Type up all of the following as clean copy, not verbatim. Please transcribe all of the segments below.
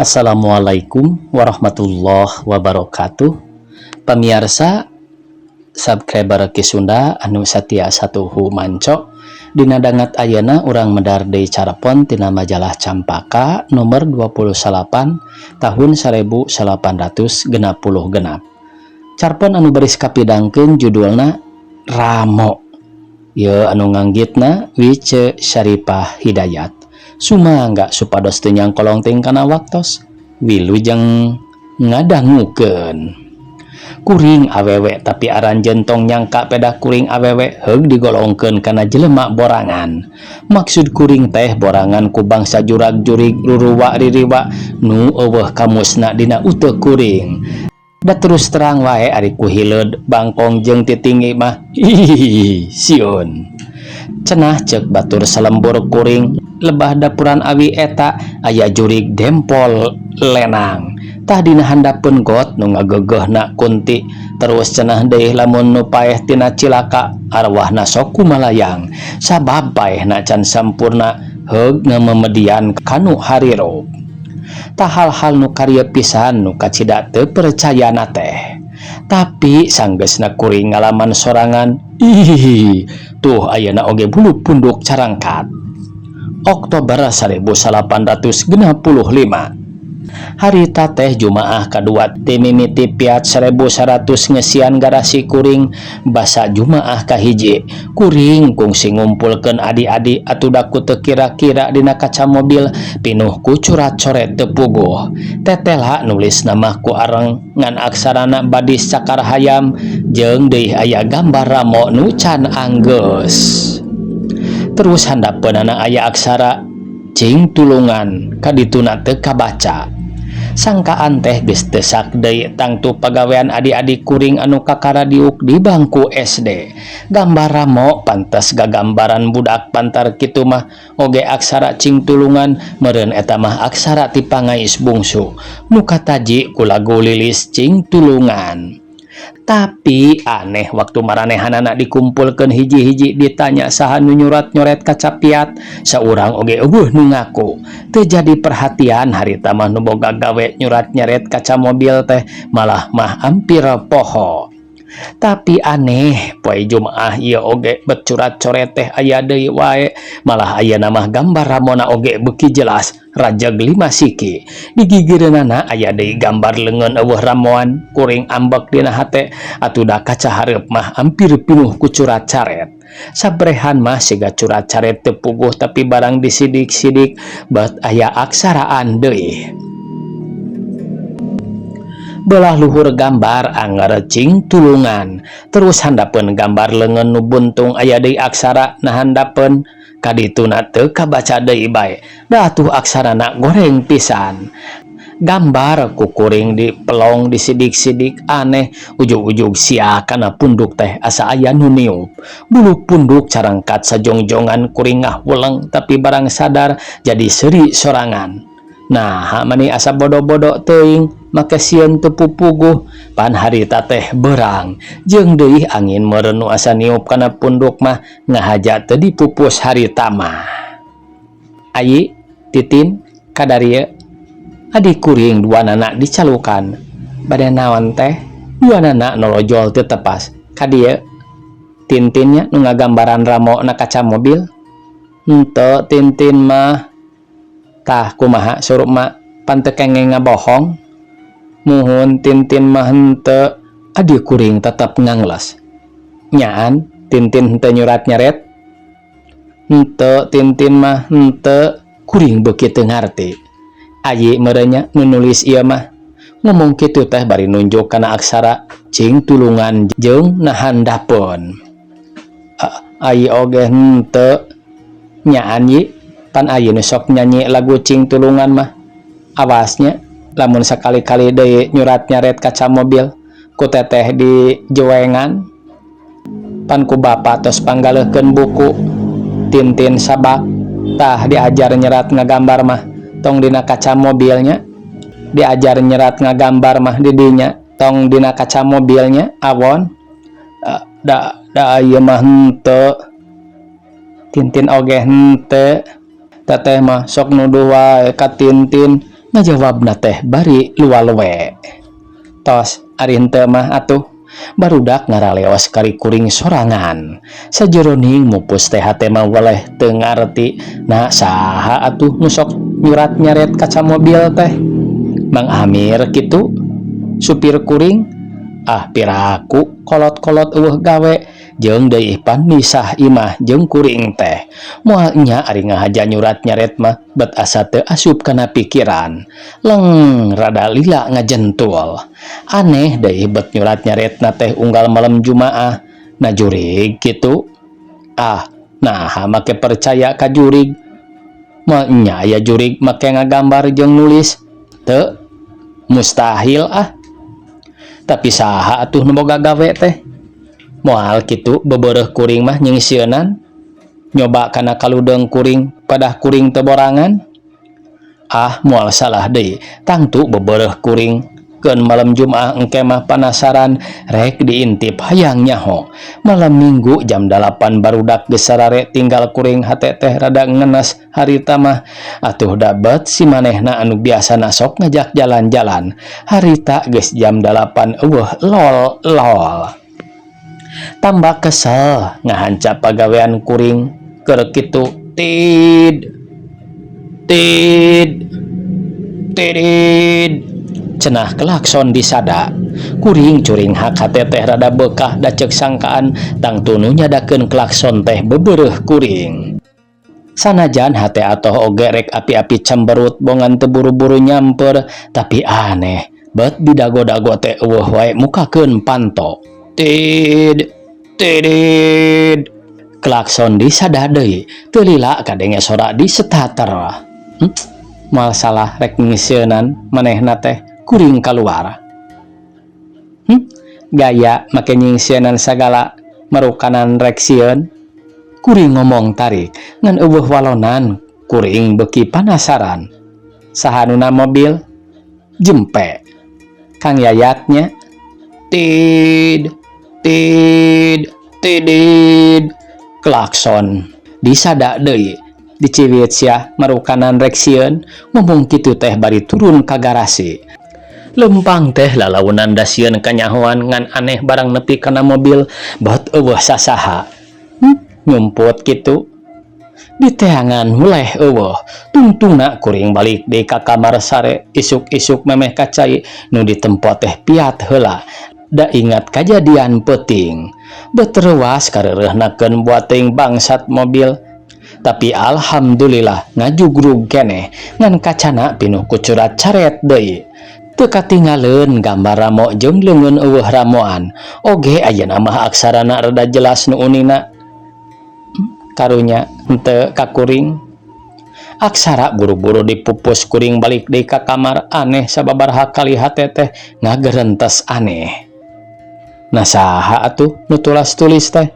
Assalamualaikum warahmatullahi wabarakatuh. Pamiarsa subscriber Ki Sunda anu satia satuhu manco. Dina danget ayeuna urang medar deui carpon tina majalah Campaka nomor 28 tahun 1866. Carpon anu baris kapidangkeun judulna Ramo. Ieu anu nganggitna Wice Syarifah Hidayat. Sumangga supados teu nyangkolong teuing kana waktos. Wilujeng ngadangukeun. Kuring awewe, tapi aranjeun tong nyangka pedah kuring awewe heug digolongkeun kana jelema borangan. Maksud kuring teh borangan ku bangsa jurag jurig, ruruwa ririwa nu euweuh kamusna dina uteuk kuring. Da terus terang wae, ari ku hileud, bangkong jeung titinggi mah, hihihi, sieun. Cenah ceuk batur salembur kuring, lebah dapuran awi eta aya jurig dempol lenang. Tah, dina handapeun got nu ngagegehna kunti. Terus cenah deui, lamun nu paeh tina cilaka, arwahna sok kumalayang sabab paehna can sampurna, heug ngamemedian kanu harirup. Tah, hal-hal nu karieu pisan nu kacida teu percayana teh. Tapi sanggeusna kuring ngalaman sorangan, ih, tuh ayeuna oge bulu punduk carangkat. Oktober 1865. Harita teh Jumaah kadua ti mimiti piat 1100 ngesian garasi kuring. Basa Jumaah kahiji, kuring kungsi ngumpulkeun adi-adi. Atuh da ku teu kira-kira dina kaca mobil pinuh ku curat coret teu puguh. Tetela nulis nama ku areng, ngan aksarana badis cakar hayam, jeung deui aya gambar ramo nu can anggeus. Terus handapeunana aya aksara cing tulungan, kadituna teu kabaca. Sangkaan teh geus teu sak deui, tangtu pagawean adi-adi kuring anu kakara diuk di bangku SD. Gambar ramo pantes gagambaran budak pantar kitu mah, oge aksara cing tulungan meureun eta mah aksara ti pangais bungsu nu kataji ku lagu lilis cing tulungan. Tapi aneh, waktu maranehanana dikumpulkeun hiji-hiji, ditanya saha nu nyurat nyoret kaca piat, saurang oge euweuh nu ngaku. Teu jadi perhatian harita mah nu boga gawe nyurat nyaret kaca mobil teh, malah mah hampir poho. Tapi aneh, poe Jumaah ieu oge bet curat coret teh aya deui wae, malah ayeuna mah gambar ramona oge beuki jelas, rajeg lima siki. Di gigireunana aya deui gambar leungeun euweuh ramoan. Kuring ambek dina hate, atuh da kaca hareup mah hampir pinuh ku curat caret. Sabrehan mah siga curat caret teu puguh, tapi barang disidik-sidik bet aya aksaraan deui. Belah luhur gambar anger cing tulungan. Terus handapeun gambar leungeun nu buntung aya deui aksara na handapeun, kadituna teu kabaca deui bae, da atuh aksarana goreng pisan. Gambar ku kuring di pelong, disidik-sidik, aneh, ujug-ujug sia kana punduk teh asa aya nu niup. Bulu punduk carangkat sajongjongan, kuring ngahuleng, tapi barang sadar jadi seuri sorangan. Nah, mani asa bodo-bodo teuing make sieun teu pupuguh? Pan harita teh berang, jeung deui angin meureun nu asa niup kana punduk mah ngahaja teu dipupus harita mah. Ayi, Titin, kadarieu. Adi kuring dua nana dicalukan. Bade naon, Teh? Dua nana nolojol teu tepas. Ka dieu. Tintinnya nu ngagambaran ramo na kaca mobil? Henteu, Tintin mah. Tah, kumaha surup mak, pan teu kenging ngabohong? Muhun, Tintin mah henteu. Adi kuring tetep ngangles. Nyaan Tintin henteu nyurat nyaret? Henteu, Tintin mah henteu. Kuring beuki teu ngarti. Ayi meureun nya nu nulis ieu mah? Ngomong kitu teh bari nunjuk kana aksara cing tulungan jeung na handapeun. Ayi oge henteu. Nyaan yi, pan ayi nu sok nyanyi lagu cing tulungan mah? Awas nya, lamun sakali-kali deui nyurat nyaret kaca mobil, ku Teteh dijuengan. Pan ku bapa tos panggaleuhkeun buku Tintin Sabak. Tah, diajar nyerat ngagambar mah tong dina kaca mobilnya. Diajar nyerat ngagambar mah di dinya, tong dina kaca mobilnya, awon. Da da ieu mah henteu. Tintin oge henteu. Teteh mah sok nuduh wae ka Tintin. Ngajawabna teh bari lualwe. Tos ari henteu mah atuh barudak ngaraleos kari kuring sorangan. Sajeroning mupus teh hate mah weleh teu ngarti nah saha atuh nu sok nyurat nyaret kaca mobil teh. Mang Amir kitu supir kuring ah piraku kolot-kolot euweuh gawe jeung deui pan misah imah jeung kuring teh. Moal nya ari ngahaja nyurat nyaret mah bet asa teu asup kana pikiran. Leng rada lila ngajentul. Aneh deui bet nyurat nyaretna teh unggal malam Jumaah. Na jurig kitu. Ah, naha make percaya ka jurig. Moal nya aya jurig make ngagambar jeung nulis. Teu mustahil ah. Tapi saha atuh nu boga gawe teh? Moal kitu bebereuh kuring mah nyingsieunan. Nyoba kana kaludeung kuring padah kuring teu borangan. Ah, moal salah deui. Tangtu bebereuh kuring. Keun malam Jumaah engke mah panasaran rek diintip hayang nyaho. Malam Minggu jam 8 barudak geus sarare tinggal kuring hate teh rada ngenes harita mah. Atuh dabet si manehna anu biasana sok ngajak jalan-jalan. Harita geus jam 8 euweuh lol lol. Tambah kesel ngahanca pagawean kuring keur kitu tid tid tidid cenah klakson disada. Kuring curing hak hate teh rada beukah da ceuk sangkaan tangtu nu nyadakeun klakson teh bebereuh kuring. Sanajan hate atoh oge rek api-api cemberut bongan teu buru-buru nyamper, tapi aneh bet di dago-dago teh euweuh wae mukakeun panto. Tid tidid klakson disada deui teu lila kadenge sora di starter. Moal salah rek ngisieunan manehna teh kuring kaluar. Gaya make nyingsieunan sagala merukanan rek sieun. Kuring ngomong tarik ngan euweuh walonan kuring beuki panasaran. Saha nu na mobil? Jempe. Kang Yayatnya. Tid tid tidid klakson disada deui diciwit sia marukanan rek sieun ngomong kitu teh bari turun ka garasi. Lempang teh lalaunan da sieun kanyahoan ngan aneh barang nepi kana mobil bet euweuh sasaha. Nyumput kitu diteangan muleh euweuh tungtungna kuring balik deui ka kamar sare isuk-isuk memeh ka cai nu ditempo teh piat heula da ingat kajadian peuting. Bet reuas kareureihnakeun buat teuing bangsat mobil. Tapi alhamdulillah ngajugrug keneh ngan kacana pinuh ku curat caret deui. Teu katinggaleun gambar ramo jeung leungeun euweuh ramoan. Oge ayeuna mah aksarana rada jelas nu unina. Karunya henteu ka kuring. Aksara buru-buru dipupus kuring balik deui ka kamar aneh sababaraha kali hate teh ngagerentes aneh. Nah saha atuh nu tulas tulis teh?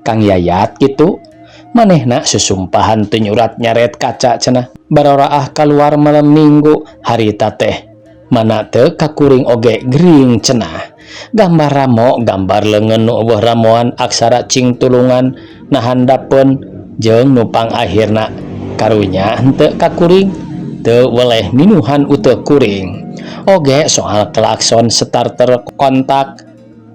Kang Yayat kitu. Manehna susumpahan teu nyurat nyaret kaca cenah. Baroraah kaluar malam Minggu harita teh. Mana teu ka kuring oge gering cenah. Gambar ramo, gambar leungeun nu euweuh ramoan aksara cing tulungan na handapeun jeung nu pangakhirna karunya henteu ka kuring teu weleh minuhan uteu kuring. Oge soal klakson starter kontak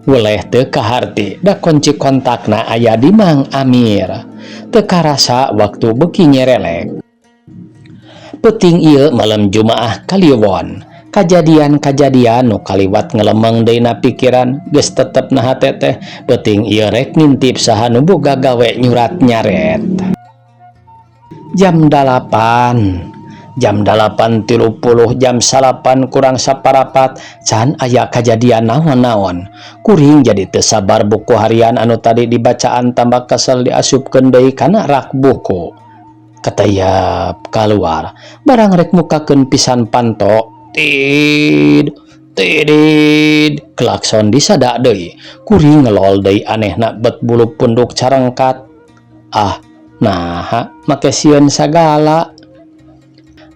weleh teu kaharti da kunci kontakna aya di Mang Amir. Teu karasa waktu beuki nyerelek. Peuting ieu malam Jumaah Kaliwon. Kajadian-kajadian nu kaliwat ngelemeng deui na pikiran geus tetep na hate teh peuting ieu rek ngintip saha nu boga gawe nyurat nyaret. Jam 8, jam 8.30, jam 8 kurang saparapat can aya kajadian naon-naon. Kuring jadi teu sabar buku harian anu tadi dibacaan tambah kesel diasupkeun deui kana rak buku. Ketayap kaluar barang rek mukakeun pisan panto tid tidid klakson disada deui. Kuring ngelol deui anehna bet bulu punduk carengkat. Ah, naha make sieun sagala.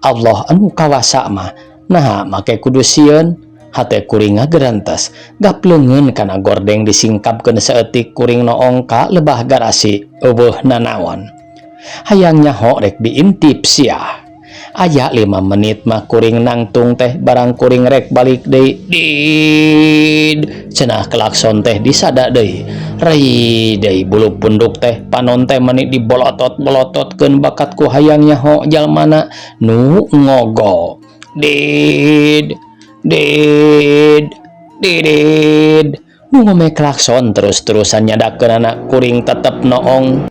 Allah anu kawasa mah naha make kudu sieun. Hate kuring ngagerentes gap leungeun kana gordeng disingkapkeun saeutik kuring noong ka lebah garasi euweuh nanaon. Hayang nyaho rek diintip sia. Aya 5 menit mah kuring nangtung teh, barang kuring rek balik deui, did cenah klakson teh disada deui. Rei deui bulu punduk teh, panon teh meni dibolotot-bolototkeun bakat ku hayang nyaho jalmana nu ngogo. Did did did, nu ngome klakson terus-terusan nyadakeunana. Kuring tetep noong.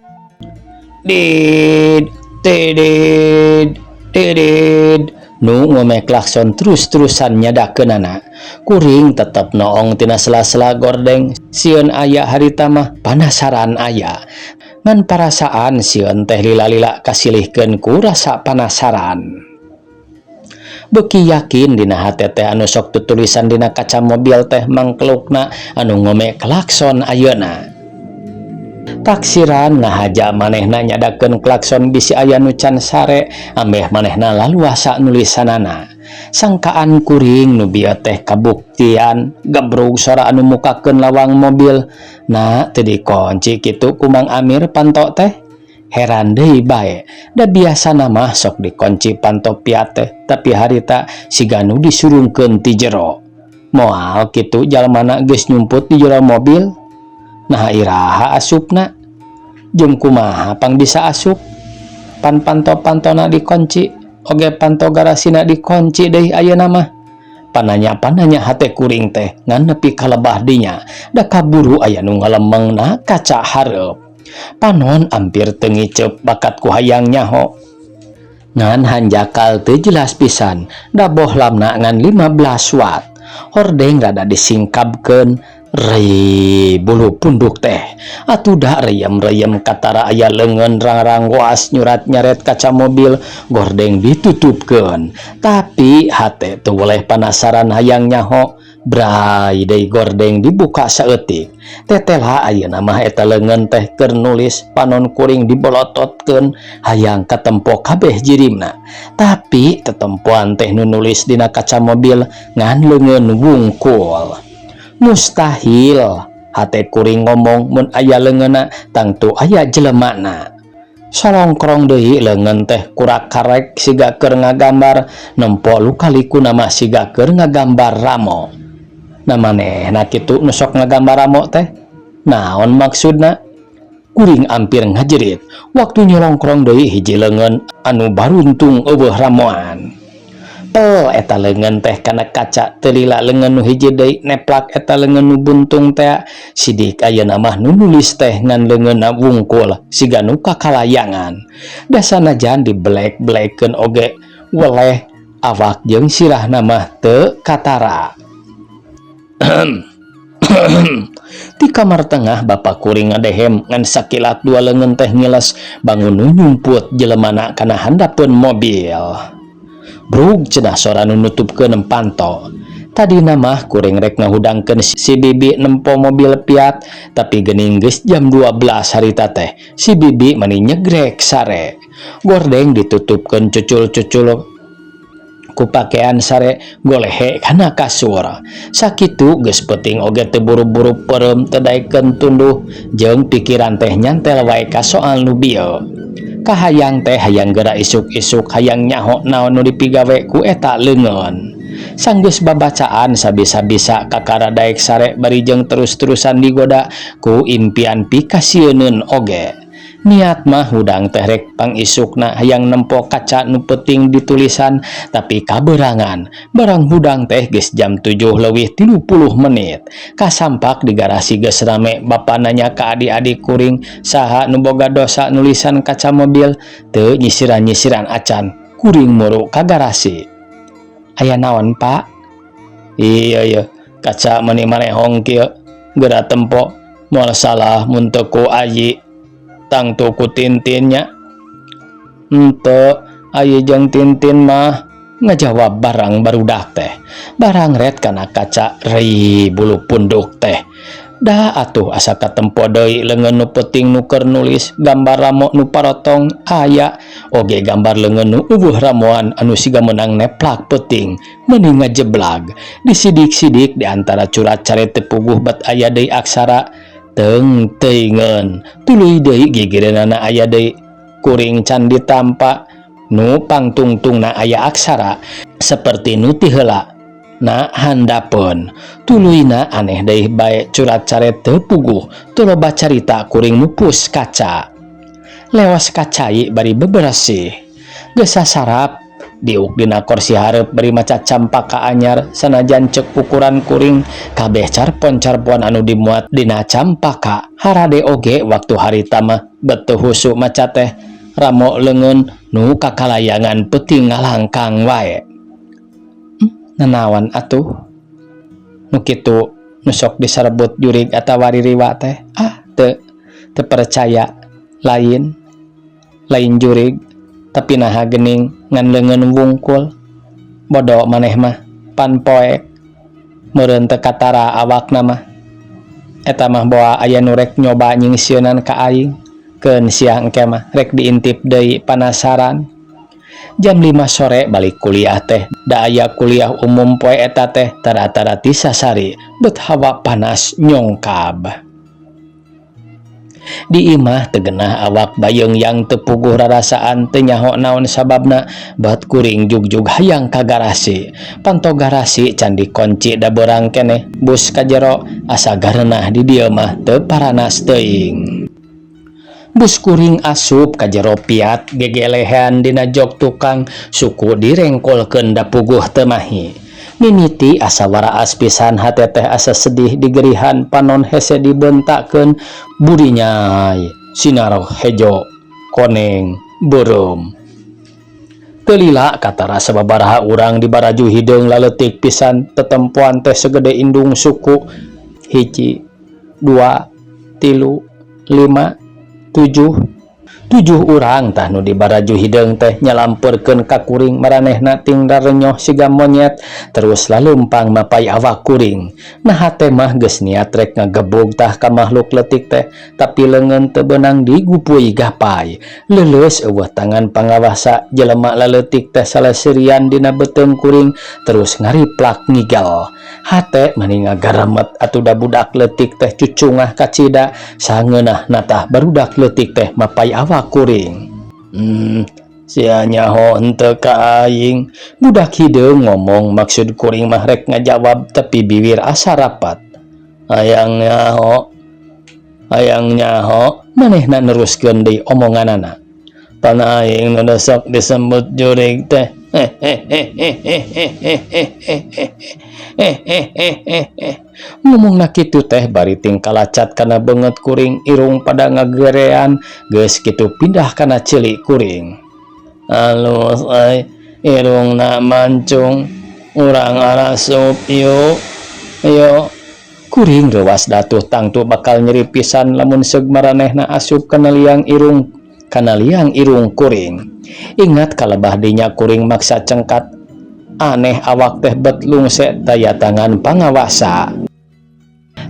Did did did, nu ngome klakson terus-terusan nyadakeunana. Kuring tetep noong tina sela-sela gordeng. Sieun aya harita mah, panasaran aya, ngan parasaan sieun teh lila-lila kasilihkeun ku rasa panasaran. Beuki yakin dina hate teh, anu sok tutulisan dina kaca mobil teh mangkelukna anu ngome klakson ayeuna. Taksiran ngahaja manehna nyadakeun klakson, bisi aya nu can sare, ambeh manehna laluasa nulisanana. Sangkaan kuring nu bieu teh kabuktian. Gebrug sora anu mukakeun lawang mobil. Nah, teu dikunci kitu ku Mang Amir panto teh? Heran deui bae, da biasana mah sok dikunci panto Fiat teh, tapi harita siga nu disurungkeun ti jero. Moal kitu jalmana geus nyumput di jero mobil. Nah, iraha asupna? Jeung kumaha pang bisa asup? Pan panto-pantona dikunci, oge panto garasina dikunci deui ayeuna mah. Pananya-pananya hate kuring teh, ngan nepi ka lebah dinya da kaburu aya nu ngalemengna kaca hareup. Panon ampir teu ngiceup bakat ku hayang nyaho, ngan hanjakal teu jelas pisan, da bohlamna ngan 15 watt. Hordeng rada disingkabkeun. Rei bulu punduk teh atuh, da reyem-reyem katara aya leungeun ranggoas nyurat nyaret kaca mobil. Gordeng ditutupkeun, tapi hate teu weleh panasaran hayang nyaho. Bray deui gordeng dibuka saeutik. Tetela ayeuna mah eta leungeun teh keur nulis. Panon kuring dibolototkeun hayang katempo kabeh jirimna, tapi tetempoan teh nu nulis dina kaca mobil ngan leungeun wungkul. Mustahil, hate kuring ngomong, mun aya leungeunna tangtu aya jelemana. Solongkrong deui leungeun teh kurak karek siga keur ngagambar. Nempo luka-likuna mah siga keur ngagambar ramo. Nah, manehna kitu nu sok ngagambar ramo teh? Naon maksudna? Kuring ampir ngajerit waktu nyolongkrong deui hiji leungeun anu baruntung euweuh ramoan. Pel eta leungeun teh kana kaca. Teu lila leungeun nu hiji deui neplak eta leungeun nu buntung teh. Sidik ayeuna mah nu nulis teh ngan leungeunna wungkul siga nu kakalayangan. Da sanajan dibelek-belekkeun oge weleh, awak jeung sirahna mah teu katara. Di kamar tengah bapak kuring ngadehem, ngan sakilat dua leungeun teh ngiles, bangun nu nyumput jelemana kana handapeun mobil. Brug cenah sora nu nutupkeun panto. Tadina mah kuring rek ngahudangkeun si Bibi nempo mobil Fiat, tapi geuning geus jam 12 harita teh, si Bibi mani nyegrek sare. Gordeng ditutupkeun cucul-cucul ku pakean sare, golehe kana kasur. Sakitu geus peuting oge teu buru-buru peureum, teu daekeun tunduh, jeung pikiran teh nyantel wae ka soal nu bieu. Kahayang teh hayang geura isuk-isuk, hayang nyaho naon nu dipigawe ku eta leungeun. Sanggeus babacaan sabisa-bisa kakara daek sare, bari jeung terus-terusan digoda ku impian pikasieuneun oge. Niat mah hudang teh rek pangisukna hayang nempo kaca nu peuting ditulisan, tapi kaberangan. Barang hudang teh geus jam 7 leuwih 30 menit. Kasampak di garasi geus rame. Bapa nanya ka adik-adik kuring saha nu boga dosa nulisan kaca mobil. Teu nyisiran-nyisiran acan, kuring muru ka garasi. "Aya naon, Pak?" "Iya iya, kaca meni marehong kieu, geura tempo. Moal salah mun teu ku Ayi, tangtu ku Tintin nya." "Henteu, Ayi jeung Tintin mah," ngajawab barang barudak teh. Barang ret kana kaca, rei bulu punduk teh. Da atuh asa katempo deui leungeun nu peuting nu keur nulis. Gambar ramo nu parotong aya, oge gambar leungeun nu euweuh ramoan anu siga meunang neplak peuting meuni ngajeblag. Disidik-sidik di antara curat caret teu puguh bat aya deui aksara teung teuingeun. Tuluy deui gigireunana aya deui, kuring can ditampa. Nu pangtungtungna aya aksara saperti nu ti heula na handapeun. Tuluyna aneh deui bae curat caret teu puguh teu loba carita kuring mupus kaca. Leos ka cai bari beberesih. Geus sasarap diuk dina korsi hareup bari maca campaka anyar sanajan ceuk ukuran kuring kabeh carpon-carpon anu dimuat dina campaka harade oge waktu harita mah bet teu husu maca teh ramo leungeun nu kakalayangan peuting ngalangkang wae. Nanaon atuh nu kitu nu sok diserebut jurig atawa ririwa teh ah teu teu percaya lain lain jurig tapi naha geuning ngan leungeun wungkul bodo maneh mah pan poek meureun teu katara awakna mah eta mah boa aya nu rek nyoba nyingsieunan ka aing keun sia engke mah rek diintip deui panasaran. Jam 5 sore balik kuliah teh da aya kuliah umum poe eta teh tara-tara ti sasari bet hawa panas nyongkab. Di imah teu genah awak bayeung yang teu puguh rarasaan teu nyaho naon sababna bet kuring jugjug hayang ka garasi. Panto garasi can dikonci da beurang keneh bus ka jero asa gareunah di dieu mah teu paranas teuing. Bus kuring asup ka jero piat gegelehan dina jok tukang suku direngkolkeun da puguh teu mahi. Mimiti asa waraas pisan hate teh asa sedih digerihan panon hese dibentakeun burinyai sinar hejo koneng beureum. Teu lila katara sababaraha urang di baraju hideung laletik pisan tetempoan teh segede indung suku hiji dua tilu lima tujuh tujuh urang tah nu di baraju hideung teh nyalampeurkeun ka kuring maranehna ting rarenyoh siga monyet terus lalumpang mapai awak kuring. Nah hate mah geus niat rek ngagebug tah ka makhluk leutik teh tapi leungeun teu beunang digupui gapai. Leuleus eueuh tangan pangawasa jelema laleutik teh salaserian dina beuteung kuring terus ngariplak ngigel. Hate mani ngagaremet atuh da budak leutik teh cucungah kacida sangeunah natah barudak leutik teh mapai awak kuring. Sia nyaho henteu ka aing. Budak hideung ngomong maksud kuring mah rek ngajawab tapi bibir asa rapat. Hayang nyaho hayang nyaho manehna neruskeun deui omonganana. Pan aing nu sok disebut jurig teh. Ngomongna kitu teh bari tingkalacat kana beungeut kuring irung pada ngagerean geus kitu pindah kana ceuli kuring. Alus euy irungna mancung urang arasup yuk yuk. Kuring reuwas datuh tangtu bakal nyeri pisan lamun seug maranehna asup kana liang irung kana liang irung kuring. Ingat kalebah dinya kuring maksa cengkat aneh awak teh bet lungse daya tangan pangawasa.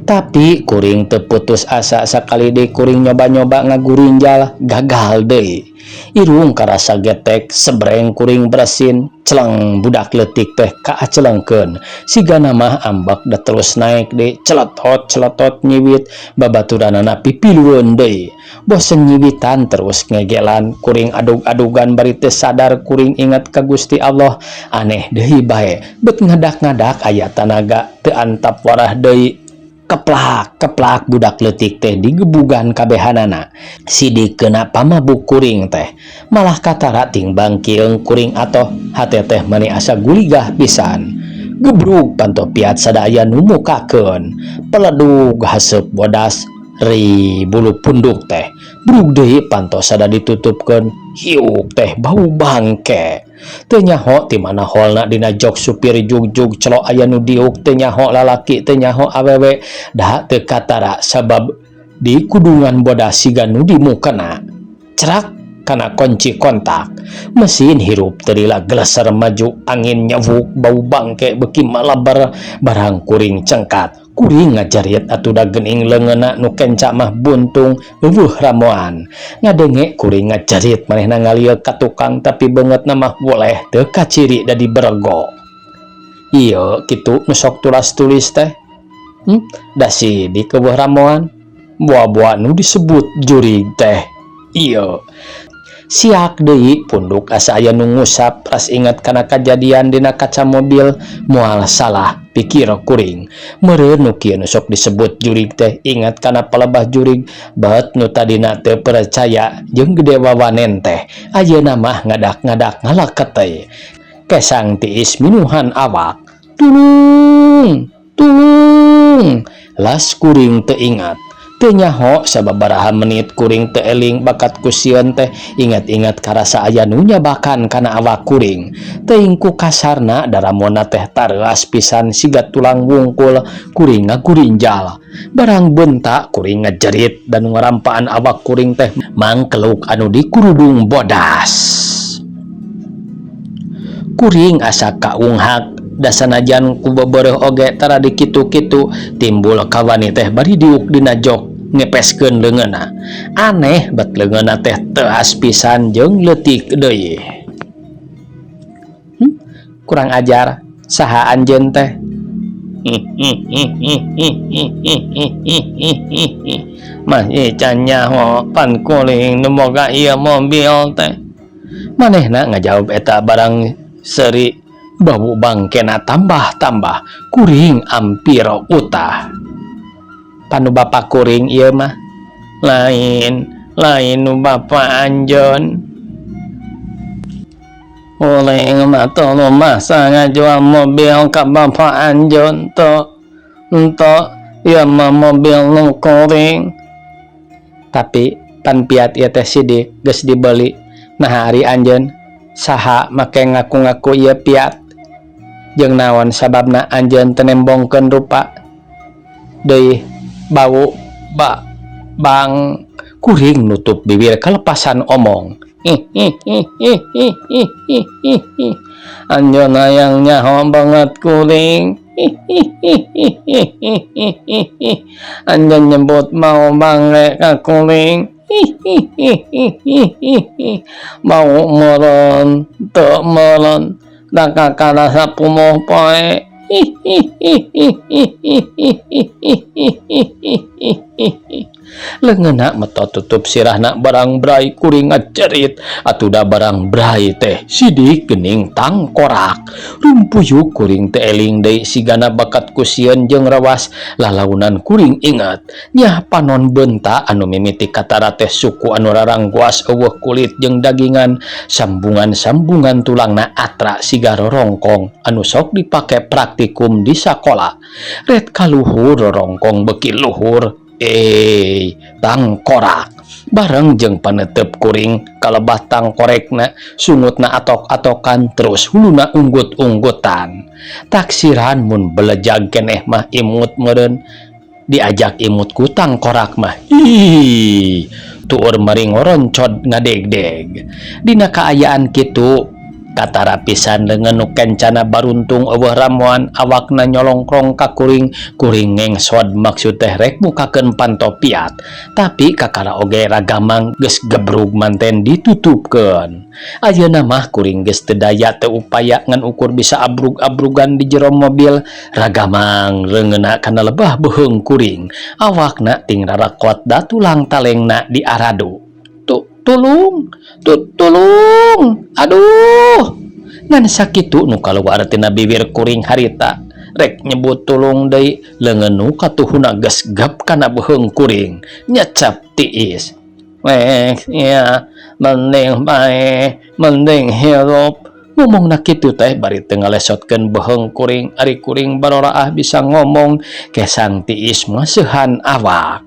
Tapi kuring teu putus asa sakali deui kuring nyoba-nyoba ngagurinjal gagal deui. Irung karasa getek sebreng kuring bersin celeng budak leutik teh kaacelengkeun. Sigana mah ambek da terus naek deui celetot celetot nyiwit babaturanana pipilueun deui. Bosen nyiwitan terus ngegelan kuring adug-adugan bari teu sadar kuring ingat ka Gusti Allah aneh deui bae bet ngadak-ngadak aya tanaga teu antap warah deui. Keplak keplak budak leutik teh digebugan kabehanana. Sidik kena pamabuk kuring teh malah katara tingbang kieung kuring atoh hate teh mani asa guligah pisan. Gebrug panto piat sadaya nu mukakeun peledug haseup bodas ri bulu punduk teh brug deui panto sada ditutupkeun hiuk teh bau bangke. Teu nyaho ti mana holna dina jok supir jugjug celok aya nu diuk teu nyaho lalaki teu nyaho awewe da teu katara sabab di kudungan bodas siga nu dimukena. Cerak kana kunci kontak mesin hirup teu lila geleser maju angin nyewuk bau bangke beuki maleber barang kuring cengkat kuring ngajarit atuh da geuning leungeunna nu kenca mah buntung eueuh ramoan. Ngadenge kuring ngajarit manehna ngalieuk ka tukang tapi beungeutna mah boleh teu kaciri da diberego. Ieu kitu nu sok tulas tulis teh da sidik eueuh ramoan boa-boa nu disebut jurig teh ieu. Siak deui punduk asa aya nu ngusap ras inget kana kajadian dina kaca mobil moal salah pikir kuring. Meureun nu kieu nu sok disebut jurig teh inget kana palebah jurig bet nu tadina teu percaya jeung gede wawanen teh ayeuna mah ngadak-ngadak ngalaketey. Kesang tiis minuhan awak. Tulung! Tulung! Las kuring teu ingat. Teu nyaho sababaraha menit kuring teu eling bakat ku sieun teh ingat-ingat karasa aya nu nyabakan kana awak kuring. Teuing ku kasarna daramona teh tareuas pisan siga tulang wungkul kuring ngagurinjal. Barang beunta kuring ngajerit da nu ngarampaan awak kuring teh mangkeluk anu dikurudung bodas. Kuring asa kaunghak da sanajan ku bebereuh oge tara dikitu-kitu timbul kawani teh bari diuk dina jok ngepeskeun leungeunna. Aneh bet leungeunna teh teuas pisan jeung leutik deui. Kurang ajar saha anjeun teh? Masih can nyaho pan kuring nu boga ieu mobil teh. Manehna ngajawab eta barang seuri bau bangkena tambah-tambah kuring ampir utah. Panu bapa kuring ieu mah lain lain nu bapa anjeun. Kuring mah teu masa ngajual mobil ka bapa anjeun teu henteu ieu mah mobil nu kuring. Tapi pan Fiat ieu teh sidik geus dibeli naha ari anjeun saha make ngaku-ngaku ieu Fiat jeung naon sababna anjeun teu nembongkeun rupa deui bau ba bang kuring nutup bibir kalepasan omong. Anjeun hayang nyaho banget kuring. Anjeun nyebut mau bangre ka kuring. Bau meureun teu meureun da kakara sapuluh poe. Leungeunna metot tutup sirahna barang brai kuring ngacerit atuh da barang brai teh sidik geuning tangkorak. Rumpuyuk kuring teh eling deui sigana bakat ku sieun jeung rawas lalaunan kuring inget nyah panon beunta anu mimiti katara teh suku anu raranggoas eueuh kulit jeung dagingan sambungan-sambungan tulangna atra siga rorongkong anu sok dipake praktikum di sakola. Ret kaluhur rorongkong beuki luhur. Tangkorak bareng jeung panetep kuring kalebah tangkorekna sungutna atok-atokan terus huluna unggut-unggutan. Taksiran mun belejag keneh mah imut meureun diajak imut ku tangkorak mah ih tuur mari ngoroncod ngadegdeg. Dina kaayaan kitu katara pisan leungeun nu kencana baruntung eueuh ramuan awakna nyolongkrong ka kuring kuring ngengsod maksud teh rek mukakeun panto Fiat tapi kakara oge ragamang geus gebrug manten ditutupkeun. Ayeuna mah kuring geus teu daya teu upaya ngan ukur bisa abrug-abrugan di jero mobil ragamang reungeuna kana lebah beuheung kuring awakna ting rarakot da tulang talengna diaradu. Tulung, tulung, aduh. Ngan sakitu nu kaluar tina bibir kuring harita. Rek nyebut tulung deui leungeun nu katuhuna geus gap kana beuheung kuring nyecep tiis. Weh, iya, mending bae, mending hirup. Ngomongna kitu teh bari teu ngalesotkeun beuheung kuring, ari kuring baroraah bisa ngomong kesang tiis maseuhan awak.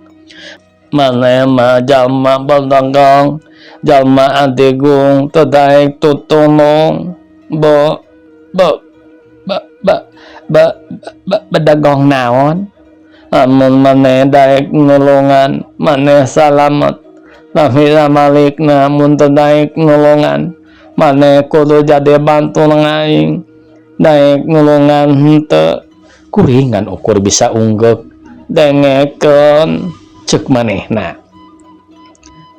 Maneh mah jalma berdagang, jalma adigung teu daek tutulung. Bo, bo, bo, bo, bo, bo, bedagong naon? Amun maneh daek nulungan, maneh salamet. Tapi samalikna mun teu daek nulungan, maneh kudu jadi bantu aing. Daek nulungan henteu. Kuring ngan ukur bisa unggeuk dengekeun cek manehna.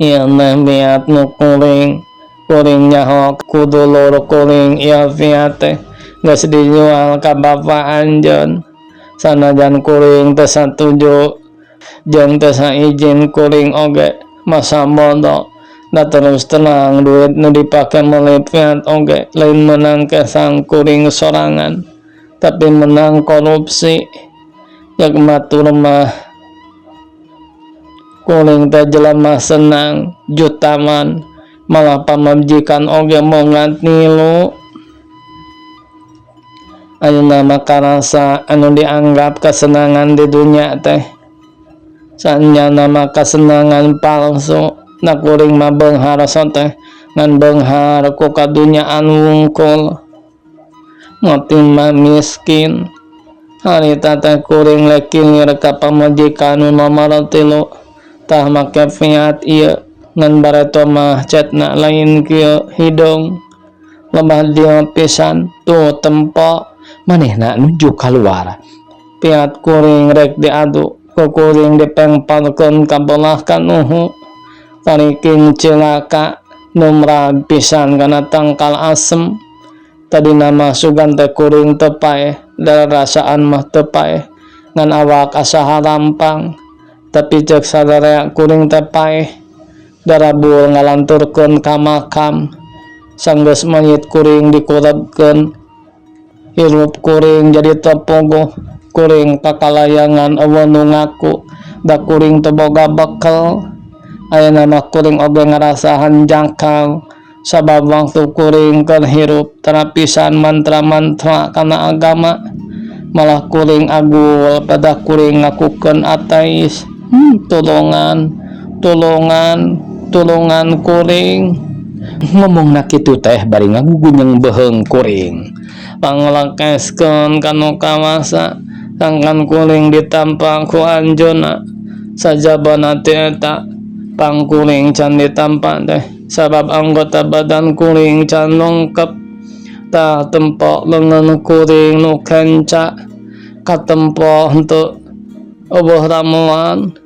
Ieu mah Fiat nu kuring, kuring nyaho ku dulur kuring ieu Fiat teh geus dijual ka bapa anjeun. Sanajan kuring teu satuju jeung teu saijin kuring oge masa bodoh. Da terus terang duit nu dipake meuli Fiat oge lain meunang kesang kuring sorangan, tapi menang korupsi. Cek batur mah kuring teh jelema senang, jutawan, malah pamajikan oge mongat ngilu. Ayeuna mah karasa anu dianggap kesenangan di dunya teh sanyana mah kasenangan palsu. Da kuring mah beunghar teh ngan beunghar ku kadunyaan wungkul, mati mah miskin. Harita teh kuring rek kilir ka pamajikan nu nomor 3, tah make Fiat ieu, ngan bareto mah cetna lain kieu hidung lebah dieu pisan. Tuh, tempo. Manehna nuju kaluar. Fiat kuring rek diadu ku kuring dipengpalkeun ka belah kanuhu, tariking cilaka numrag pisan kana tangkal asem. Tadina mah sugan teh kuring teu paeh, dararasaan mah teu paeh, ngan awak asa harampang, tapi ceuk sadarea kuring teh paeh darabul ngalanturkeun ka makam. Sanggeus mayit kuring dikurebkeun, hirup kuring jadi teu puguh. Kuring kakalayangan, euweuh nu ngaku, da kuring teu boga bekel. Ayeuna mah kuring oge ngarasa hanjakal, sabab waktu kuring keur hirup tara pisan mantra-mantra kana agama, malah kuring agul pada kuring ngakukeun ateis. Tulungan, tulungan, tulungan kuring. Ngomongna kitu teh bari ngagugunyeng beuheung kuring. Panglekeskeun ka nu kawasa, sangkan kuring ditampa ku anjeunna. Sajabana ti eta pang kuring can ditampa teh sabab anggota badan kuring can lengkep. Tah, tempo leungeun kuring nu kenca. Katempo henteu? Euweuh ramuan.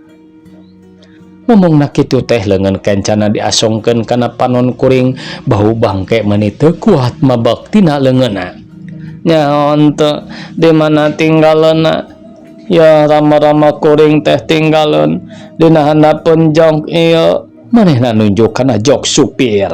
Ngomongna kitu teh leungeun kencana diasongkeun kana panon kuring. Bau bangke meuni teu kuat mabek tina leungeunna. Nyaho henteu di mana tinggaleunna? Ya, rama-rama kuring teh tinggaleun dina handapeun jok ieu. Manehna nunjuk kana jok supir.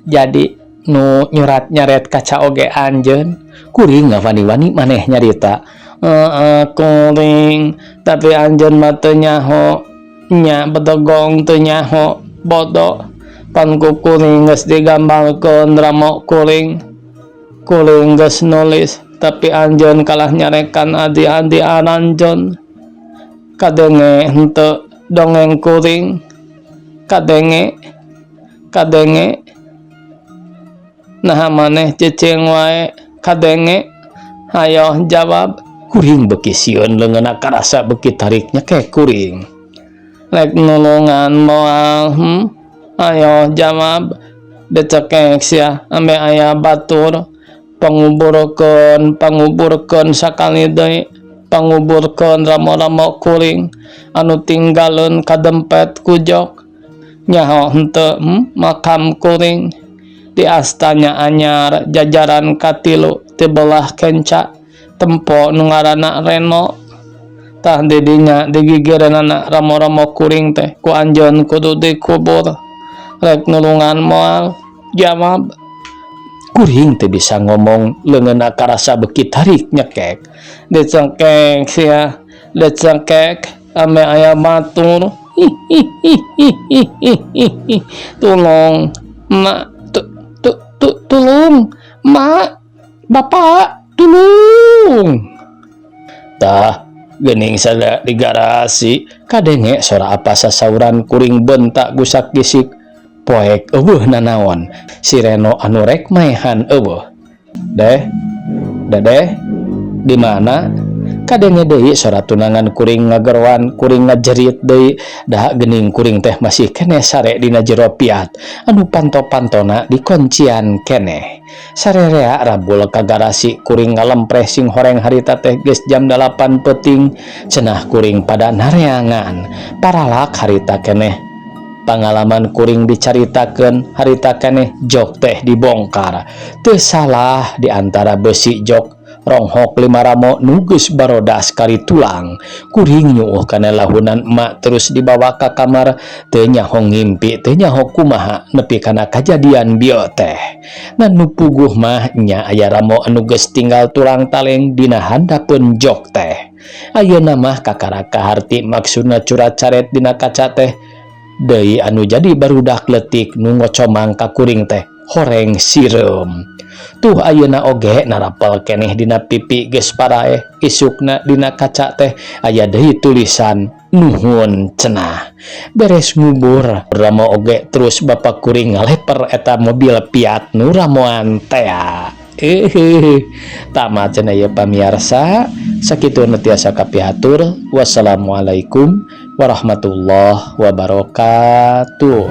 Jadi nu nyurat nyaret kaca oge anjeun? Kuring ngawani-wani maneh nyarita. Heeh, kuring, tapi anjeun mah teu nyaho nya, bedegong teu nyaho, bodo. Pan ku kuring geus digambarkeun ramo kuring, kuring geus nulis, tapi anjeun kalah nyarekan adi-adi aranjeun. Kadenge henteu dongeng kuring? Kadenge, kadenge? Naha maneh cicing wae? Kadenge? Hayoh jawab. Kuring beuki sieun, leungeunna karasa beuki tarik nyekek kuring. Rek nulungan moal? Ayo jawab. Dicekek sia ambe aya batur. Panguburkeun, panguburkeun sakali deui, panguburkeun ramo-ramo kuring anu tinggaleun kadempet ku jok. Nyaho henteu, Makam kuring di astana anyar, jajaran katilu ti belah kenca. Tempo nu ngaranna Reno? Tah, di dinya digigireunana ramo-ramo kuring teh. Ku anjeun kudu dikubur. Rek nulungan moal? Jawab. Kuring teu bisa ngomong, leungeunna karasa beuki tarik nyekek. Dicekek sia, dicekek ambe aya batur. Tulung, mak, tu, tu, tu, tulung, mak, bapak, tulung. Tah, geuning sada di garasi kadenge sora apa sasauran kuring bentak gusak gisik. Poek euweuh nanaon, si Reno anu rek maehan euweuh. Deh, Dedeh, di mana? Kadenge deui sora tunangan kuring ngageroan. Kuring ngajerit deui, da geuning kuring teh masih keneh sare dina jero Fiat anu panto-pantona dikoncian keneh. Sarerea rabul ka garasi kuring ngalempreh sing horeng. Harita teh geus jam 8 peuting, cenah kuring pada nareangan. Paralak harita keneh pangalaman kuring dicaritakeun, harita keneh jok teh dibongkar. Teu salah di antara besi jok. Ronghok lima ramo nu geus barodas kari tulang. Kuring nyuuh kana lahunan emak terus dibawa ka kamar, teu nyaho ngimpi teu nyaho kumaha nepi kana kajadian bieu teh. Ngan nu puguh mah nya aya ramo anu geus tinggal tulang taleng dina handapeun jok teh. Ayeuna mah kakara kaharti maksudna curat caret dina kaca teh deui anu jadi barudak leutik nu ngocomang ka kuring teh horeng sireum. Tuh ayeuna oge narapel keneh dina pipi geus paraeh, isukna dina kaca teh aya deui tulisan nuhun cenah. Beres ngubur ramo oge terus bapak kuring ngaleper eta mobil Fiat nu ramoan tea. Tamat cenah ieu pamiarsa, sakitu nu tiasa kapihatur. Wassalamualaikum warahmatullahi wabarakatuh.